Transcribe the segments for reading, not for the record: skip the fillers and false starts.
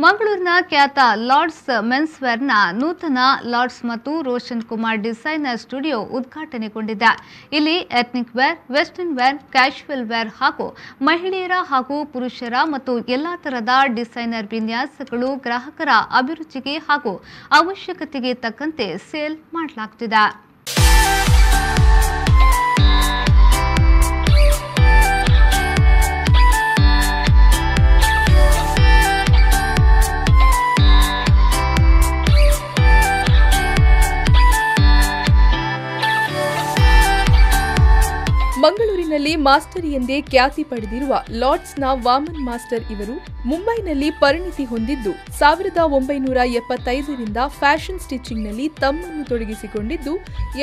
ಮಂಗಳೂರಿನ ಖ್ಯಾತ Lord's men's ವೇರ್ನ ನೂತನ ಲಾರ್ಡ್ಸ್ ಮತ್ತು ರೋಷನ್ ಕುಮಾರ್ ಡಿಸೈನರ್ ಸ್ಟುಡಿಯೋ ಉದ್ಘಾಟನೆಗೊಂಡಿದೆ. ಇಲ್ಲಿ ethnic wear, western wear, casual wear ಹಾಗೂ ಮಹಿಳೆಯರ ಹಾಗೂ ಪುರುಷರ ಮತ್ತು ಎಲ್ಲಾ ತರಹದ ಡಿಸೈನರ್ ವಿನ್ಯಾಸಗಳು ಗ್ರಾಹಕರ ಅಭಿರುಚಿಗೆ ಹಾಗೂ ಅವಶ್ಯಕತೆಗೆ ತಕ್ಕಂತೆ ಸೇಲ್ ಮಾಡಲಾಗುತ್ತಿದೆ. ಮಂಗಳೂರಿನಲ್ಲಿ ಮಾಸ್ಟರ್ ಎಂದೇ ಖ್ಯಾತಿ ಪಡೆದಿರುವ ಲಾರ್ಡ್ಸ್ನ ವಾಮನ್ ಮಾಸ್ಟರ್ ಇವರು ಮುಂಬೈನಲ್ಲಿ ಪರಿಣಿತಿ ಹೊಂದಿದ್ದು 1975ರಿಂದ ಫ್ಯಾಷನ್ ಸ್ಟಿಚಿಂಗ್ನಲ್ಲಿ ತಮ್ಮನ್ನು ತೊಡಗಿಸಿಕೊಂಡಿದ್ದು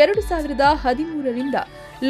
2013ರಿಂದ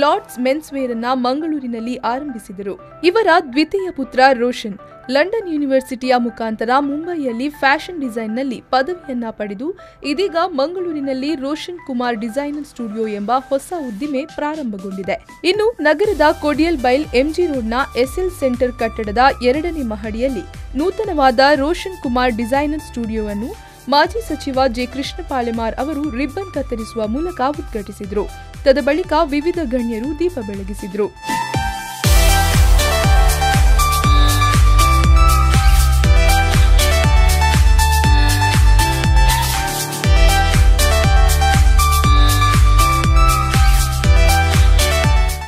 ಲಾರ್ಡ್ಸ್ ಮೆನ್ಸ್ವೇರ್ ಅನ್ನು ಮಂಗಳೂರಿನಲ್ಲಿ ಆರಂಭಿಸಿದರು. ಇವರ ದ್ವಿತೀಯ ಪುತ್ರ ರೋಷನ್ ಲಂಡನ್ ಯೂನಿವರ್ಸಿಟಿಯ ಮುಖಾಂತರ ಮುಂಬೈಯಲ್ಲಿ ಫ್ಯಾಷನ್ ಡಿಸೈನ್ನಲ್ಲಿ ಪದವಿಯನ್ನ ಪಡೆದು ಇದೀಗ ಮಂಗಳೂರಿನಲ್ಲಿ ರೋಷನ್ ಕುಮಾರ್ ಡಿಸೈನರ್ ಸ್ಟುಡಿಯೋ ಎಂಬ ಹೊಸ ಉದ್ದಿಮೆ ಪ್ರಾರಂಭಗೊಂಡಿದೆ. ಇನ್ನು ನಗರದ ಕೊಡಿಯಲ್ ಬೈಲ್ ಎಂಜಿ ರೋಡ್ನ ಎಸ್ಎಲ್ ಸೆಂಟರ್ ಕಟ್ಟಡದ 2ನೇ ಮಹಡಿಯಲ್ಲಿ ನೂತನವಾದ ರೋಷನ್ ಕುಮಾರ್ ಡಿಸೈನರ್ ಸ್ಟುಡಿಯೋವನ್ನು ಮಾಜಿ ಸಚಿವ ಜೆ ಕೃಷ್ಣ ಪಾಲೆಮಾರ್ ಅವರು ರಿಬ್ಬನ್ ಕತ್ತರಿಸುವ ಮೂಲಕ ಉದ್ಘಾಟಿಸಿದರು. ತದ ಬಳಿಕ ವಿವಿಧ ಗಣ್ಯರು ದೀಪ ಬೆಳಗಿಸಿದರು.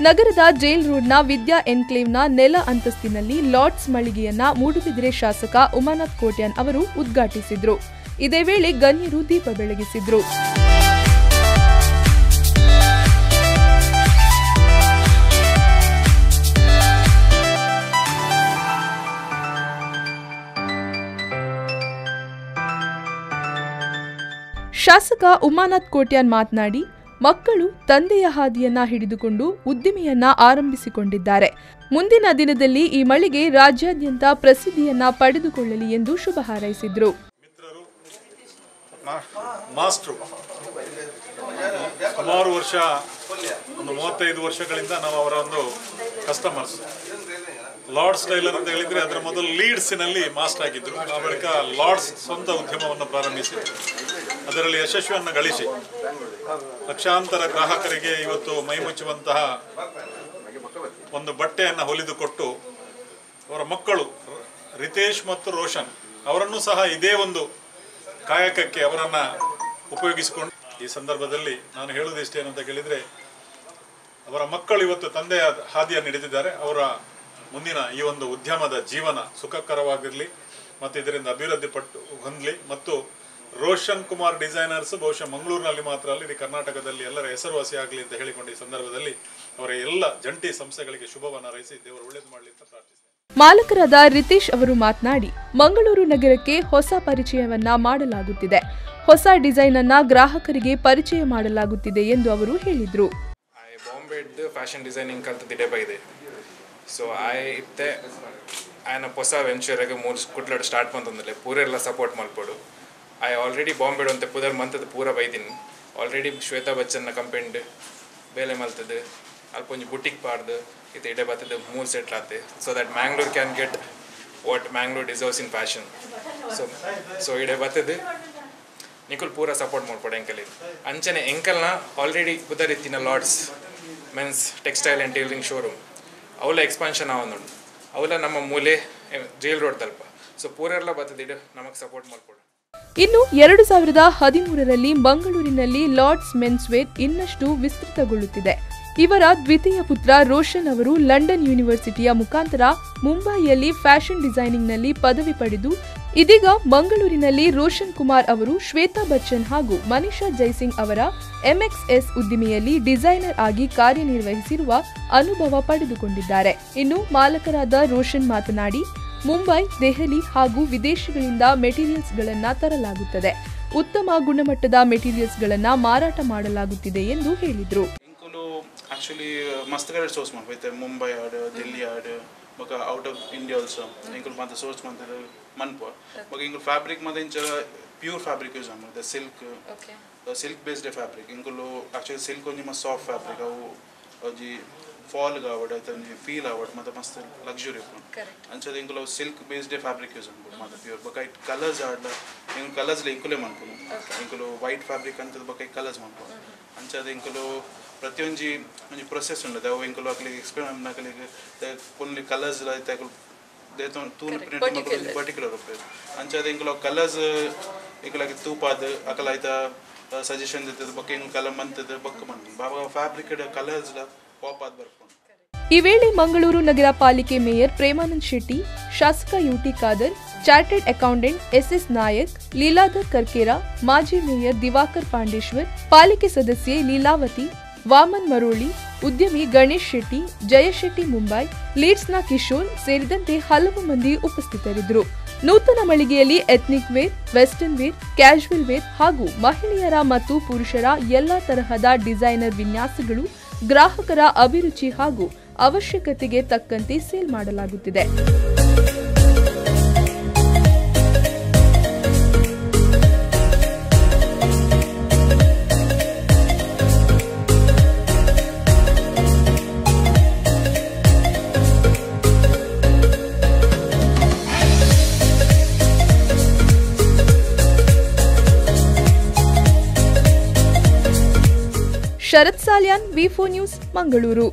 ನಗರದ ಜೈಲ್ ರೋಡ್ನ ವಿದ್ಯಾ ಎನ್ಕ್ಲೇವ್ನ ನೆಲ ಅಂತಸ್ತಿನಲ್ಲಿ ಲಾರ್ಡ್ಸ್ ಮಳಿಗೆಯನ್ನ ಮೂಡುಬಿದಿರೆ ಶಾಸಕ ಉಮಾನಾಥ್ ಕೋಟ್ಯಾನ್ ಅವರು ಉದ್ಘಾಟಿಸಿದರು. ಇದೇ ವೇಳೆ ಗಣ್ಯರು ದೀಪ ಬೆಳಗಿಸಿದರು. ಶಾಸಕ ಉಮಾನಾಥ್ ಕೋಟ್ಯಾನ್ ಮಾತನಾಡಿ, ಮಕ್ಕಳು ತಂದೆಯ ಹಾದಿಯನ್ನ ಹಿಡಿದುಕೊಂಡು ಉದ್ದಿಮೆಯನ್ನ ಆರಂಭಿಸಿಕೊಂಡಿದ್ದಾರೆ. ಮುಂದಿನ ದಿನದಲ್ಲಿ ಈ ಮಳಿಗೆ ರಾಜ್ಯಾದ್ಯಂತ ಪ್ರಸಿದ್ಧಿಯನ್ನ ಪಡೆದುಕೊಳ್ಳಲಿ ಎಂದು ಶುಭ ಹಾರೈಸಿದರು. ಮಾಸ್ಟ್ರು ಸುಮಾರು ವರ್ಷ, ಒಂದು 35 ವರ್ಷಗಳಿಂದ ನಾವು ಅವರ ಒಂದು ಕಸ್ಟಮರ್ಸ್. ಲಾರ್ಡ್ಸ್ ಟೈಲರ್ ಅಂತ ಹೇಳಿದ್ರೆ ಅದರ ಮೊದಲು ಲೀಡ್ಸಿನಲ್ಲಿ ಮಾಸ್ಟರ್ ಆಗಿದ್ದರು. ಆ ಬಳಿಕ ಲಾರ್ಡ್ಸ್ ಸ್ವಂತ ಉದ್ಯಮವನ್ನು ಪ್ರಾರಂಭಿಸಿ ಅದರಲ್ಲಿ ಯಶಸ್ವಿಯನ್ನು ಗಳಿಸಿ ಲಕ್ಷಾಂತರ ಗ್ರಾಹಕರಿಗೆ ಇವತ್ತು ಮೈಮುಚ್ಚುವಂತಹ ಒಂದು ಬಟ್ಟೆಯನ್ನು ಹೊಲಿದುಕೊಟ್ಟು ಅವರ ಮಕ್ಕಳು ರಿತೇಶ್ ಮತ್ತು ರೋಷನ್ ಅವರನ್ನು ಸಹ ಇದೇ ಒಂದು ಕಾಯಕಕ್ಕೆ ಅವರನ್ನು ಉಪಯೋಗಿಸಿಕೊಂಡು ಈ ಸಂದರ್ಭದಲ್ಲಿ ನಾನು ಹೇಳುವುದಿಷ್ಟೇನು ಅಂತ ಕೇಳಿದರೆ, ಅವರ ಮಕ್ಕಳು ಇವತ್ತು ತಂದೆಯ ಹಾದಿಯನ್ನು ಹಿಡಿದಿದ್ದಾರೆ. ಅವರ ಮುಂದಿನ ಈ ಒಂದು ಉದ್ಯಮದ ಜೀವನ ಸುಖಕರವಾಗಿರಲಿ ಮತ್ತು ಇದರಿಂದ ಅಭಿವೃದ್ಧಿ ಪಟ್ಟು ಹೊಂದಲಿ ಮತ್ತು ರೋಷನ್ ಕುಮಾರ್ ಡಿಸೈನರ್ಸ್ ಬಹುಶಃ ಮಂಗಳೂರಿನಲ್ಲಿ ಮಾತ್ರ ಅಲ್ಲ, ಇಡೀ ಕರ್ನಾಟಕದಲ್ಲಿ ಎಲ್ಲರ ಹೆಸರುವಾಸಿಯಾಗಲಿ ಅಂತ ಹೇಳಿಕೊಂಡು ಈ ಸಂದರ್ಭದಲ್ಲಿ ಅವರ ಎಲ್ಲ ಜಂಟಿ ಸಂಸ್ಥೆಗಳಿಗೆ ಶುಭವನ್ನು ಹಾರೈಸಿ ದೇವರು ಒಳ್ಳೇದು ಮಾಡಲಿ ಅಂತ ಪ್ರಾರ್ಥಿಸ್ತೇನೆ. ಮಾಲಕರಾದ ರಿತೇಶ್ ಅವರು ಮಾತನಾಡಿ, ಮಂಗಳೂರು ನಗರಕ್ಕೆ ಹೊಸ ಪರಿಚಯವನ್ನ ಮಾಡಲಾಗುತ್ತಿದೆ, ಹೊಸ ಡಿಸೈನ್ ಅನ್ನ ಗ್ರಾಹಕರಿಗೆ ಪರಿಚಯ ಮಾಡಲಾಗುತ್ತಿದೆ ಎಂದು ಅವರು ಹೇಳಿದರು. ಫ್ಯಾಷನ್ ಡಿಸೈನಿಂಗ್ ಕಲ್ತಿದೆ ಬೈದೆ. ಸೊ I ಇತ್ತೆ ಆಯನ ಹೊಸ ವೆಂಚರಾಗ ಮೂರು ಕುಟ್ಲಾಡ್ ಸ್ಟಾರ್ಟ್ ಮಂತಂದ್ರೆ ಪೂರೆಲ್ಲ ಸಪೋರ್ಟ್ ಮಲ್ಪಡು. I already Bombay ಅಂತ ಪುದರ್ ಮಂತದ ಪೂರ ಬೈದಿನಿ. ಆಲ್ರೆಡಿ ಶ್ವೇತಾ ಬಚ್ಚನ್ನ ಕಂಪೆಂಡ್ ಬೇಲೆ ಮಲ್ತದೆ, ಅಲ್ಪ ಒಂಜಿ ಬುಟಿಕ್ ಪಾಡ್ದು ಇತ್ತೆ ಇಡೆ ಬರ್ತದೆ ಮೂರು ಸೆಟ್ಲ್ ಆತೆ. So that Mangalore can get what Mangalore deserves in fashion. So so ಇಡೆ ಬರ್ತದೆ ನಿಕುಲ್ ಪೂರ ಸಪೋರ್ಟ್ ಮಾಡ್ಕೊಡು ಎಂಕಲ್. ಅಂಚನೆ ಎಂಕಲ್ನ ಆಲ್ರೆಡಿ ಪುದರ್ ಇತ್ತಿನ Lords men's textile and tailoring showroom ಅವಲ ಎಕ್ಸ್ಪಾನ್ಷನ್ ಆವೊಂದುಂಡು. ಅವಲ ನಮ್ಮ ಮೂಲೆ ಜೈಲ್ ರೋಡ್ ತಲ್ಪ. ಸೊ ಪೂರೆಲ್ಲ ಬರ್ತದೆ ನಮಗೆ ಸಪೋರ್ಟ್ ಮಾಡ್ಕೊಡು. ಇನ್ನು 2013ರಲ್ಲಿ ಮಂಗಳೂರಿನಲ್ಲಿ ಲಾರ್ಡ್ಸ್ ಮೆನ್ಸ್ವೇರ್ ಇನ್ನಷ್ಟು ವಿಸ್ತೃತಗೊಳ್ಳುತ್ತಿದೆ. ಇವರ ದ್ವಿತೀಯ ಪುತ್ರ ರೋಷನ್ ಅವರು ಲಂಡನ್ ಯೂನಿವರ್ಸಿಟಿಯ ಮುಖಾಂತರ ಮುಂಬೈಯಲ್ಲಿ ಫ್ಯಾಷನ್ ಡಿಸೈನಿಂಗ್ನಲ್ಲಿ ಪದವಿ ಪಡೆದು ಇದೀಗ ಮಂಗಳೂರಿನಲ್ಲಿ ರೋಷನ್ ಕುಮಾರ್ ಅವರು ಶ್ವೇತಾ ಬಚ್ಚನ್ ಹಾಗೂ ಮನೀಷಾ ಜೈಸಿಂಗ್ ಅವರ ಎಂಎಕ್ಸ್ಎಸ್ ಉದ್ದಿಮೆಯಲ್ಲಿ ಡಿಸೈನರ್ ಆಗಿ ಕಾರ್ಯನಿರ್ವಹಿಸಿರುವ ಅನುಭವ ಪಡೆದುಕೊಂಡಿದ್ದಾರೆ. ಇನ್ನು ಮಾಲಕರಾದ ರೋಷನ್ ಮಾತನಾಡಿ, ಮುಂಬೈ, ದೆಹಲಿ ಹಾಗೂ ವಿದೇಶಗಳಿಂದ ಮೆಟೀರಿಯಲ್ಸ್ಗಳನ್ನು ತರಲಾಗುತ್ತದೆ, ಉತ್ತಮ ಗುಣಮಟ್ಟದ ಮೆಟೀರಿಯಲ್ಸ್ಗಳನ್ನು ಮಾರಾಟ ಮಾಡಲಾಗುತ್ತಿದೆ ಎಂದು ಹೇಳಿದರು. ಆಕ್ಚುಲಿ ಮಸ್ತ್ ಕಡೆ ಸೋರ್ಸ್ ಮಾಡ್ಬೇಕು, ಮುಂಬೈ ಆಡ್, ದಿಲ್ಲಿ ಆಡ್, ಬೊಕ ಔಟ್ ಆಫ್ ಇಂಡಿಯಾ ಆಲ್ಸೋ ಎಂಕುಲು ಮಾತ ಸೋರ್ಸ್ ಮಂತದ ಮನ್ಪ. ಬೊಕ ಎಂಕುಲು ಫ್ಯಾಬ್ರಿಕ್ ಮಾತ ಇಂಚ ಪ್ಯೂರ್ ಫ್ಯಾಬ್ರಿಕ್ ಯೂಸ್ ಮಾಡ್ತಾರೆ, ಸಿಲ್ಕ್, ಸಿಲ್ಕ್ ಬೇಸ್ಡ್ ಫ್ಯಾಬ್ರಿಕ್. ಎಂಕುಲು ಆಕ್ಚುಲಿ ಸಿಲ್ಕ್ ಒಂಜಿ ಮಸ್ತ್ ಸಾಫ್ಟ್ ಫ್ಯಾಬ್ರಿಕ್, ಅವು ಒಂಜಿ ಫಾಲ್ ಆವಡ್ ಐತ ಒಂಜಿ ಫೀಲ್ ಆವಡ್ ಮಾತ ಮಸ್ತ್ ಲಕ್ಸುರಿ ಉಪ್ಪುಂಡು. ಅಂಚಾದ್ ಎಂಕುಲು ಸಿಲ್ಕ್ ಬೇಸ್ಡ್ ಫ್ಯಾಬ್ರಿಕ್ ಯೂಸ್ ಮನ್ಪುನು ಮಾತ ಪ್ಯೂರ್. ಬೊಕ್ಕ ಐಟ್ ಕಲರ್ಸ್ ಆಡ್ಲ ಎಂಕುಲು ಕಲರ್ಸ್ ಎಂಕುಲೇ ಮನ್ಪುನು. ಎಂಕುಲು ವೈಟ್ ಫ್ಯಾಬ್ರಿಕ್ ಅಂತದ್ ಬೊಕ್ಕ ಕಲರ್ಸ್ ಮನ್ಪುನು. ಅಂಚಾದ್ ಎಂಕುಲು ಪ್ರತಿಯೊಂಜಿ ಒಂಜಿ ಪ್ರೊಸೆಸ್ ಉಂಡು ಅವು ಎಂಕುಲು ಅಕ್ಲೆಗ್ ಎಕ್ಸ್ಪ್ಲೇನ್ ಮನ್ಪುನ ಅಕ್ಲೆಗ್ ಕಲರ್ಸ್ ಅಕ್ಲು ತೂನು ಪ್ರಿಂಟ್ ಪರ್ಟಿಕ್ಯುಲರ್ ಉಪ್ಪುಂಡು. ಅಂಚಾದ್ ಎಂಕುಲು ಕಲರ್ಸ್ ಎಂಕುಲಾಗಿ ತೂಪಾದ್ ಅಕಲ ಐತ ಸಜೆಷನ್ ದಿತ್ತದ ಬೊಕ್ಕ ಎಂಕುಲು ಕಲರ್ ಮಂತದ ಬೊಕ್ಕ ಮನ್ಪುನು. ಬಾಬಾ ಫ್ಯಾಬ್ರಿಕ್ ಕಲರ್ಸ್ ಪಾಪ್ ಆದ್ ಬರ್ಪುಂಡು. ಈ ವೇಳೆ ಮಂಗಳೂರು ನಗರ ಪಾಲಿಕೆ ಮೇಯರ್ ಪ್ರೇಮಾನಂದ್ ಶೆಟ್ಟಿ, ಶಾಸಕ UT Khader, chartered accountant SS Nayak, Leeladhar Karkera, ಮಾಜಿ ಮೇಯರ್ ದಿವಾಕರ್ ಪಾಂಡೇಶ್ವರ್, ಪಾಲಿಕೆ ಸದಸ್ಯೆ ಲೀಲಾವತಿ, ವಾಮನ್ ಮರೋಳಿ, ಉದ್ಯಮಿ ಗಣೇಶ್ ಶೆಟ್ಟಿ, ಜಯಶೆಟ್ಟಿ ಮುಂಬೈ, ಲೀಡ್ಸ್ನ ಕಿಶೋರ್ ಸೇರಿದಂತೆ ಹಲವು ಮಂದಿ ಉಪಸ್ಥಿತರಿದ್ದರು. ನೂತನ ಮಳಿಗೆಯಲ್ಲಿ ethnic wear, western wear, casual wear ಹಾಗೂ ಮಹಿಳೆಯರ ಮತ್ತು ಪುರುಷರ ಎಲ್ಲಾ ತರಹದ ಡಿಸೈನರ್ ವಿನ್ಯಾಸಗಳು ಗ್ರಾಹಕರ ಅಭಿರುಚಿ ಹಾಗೂ ಅವಶ್ಯಕತೆಗೆ ತಕ್ಕಂತೆ ಸೇಲ್ ಮಾಡಲಾಗುತ್ತಿದೆ. Sharath Salian, V4 news, Mangaluru.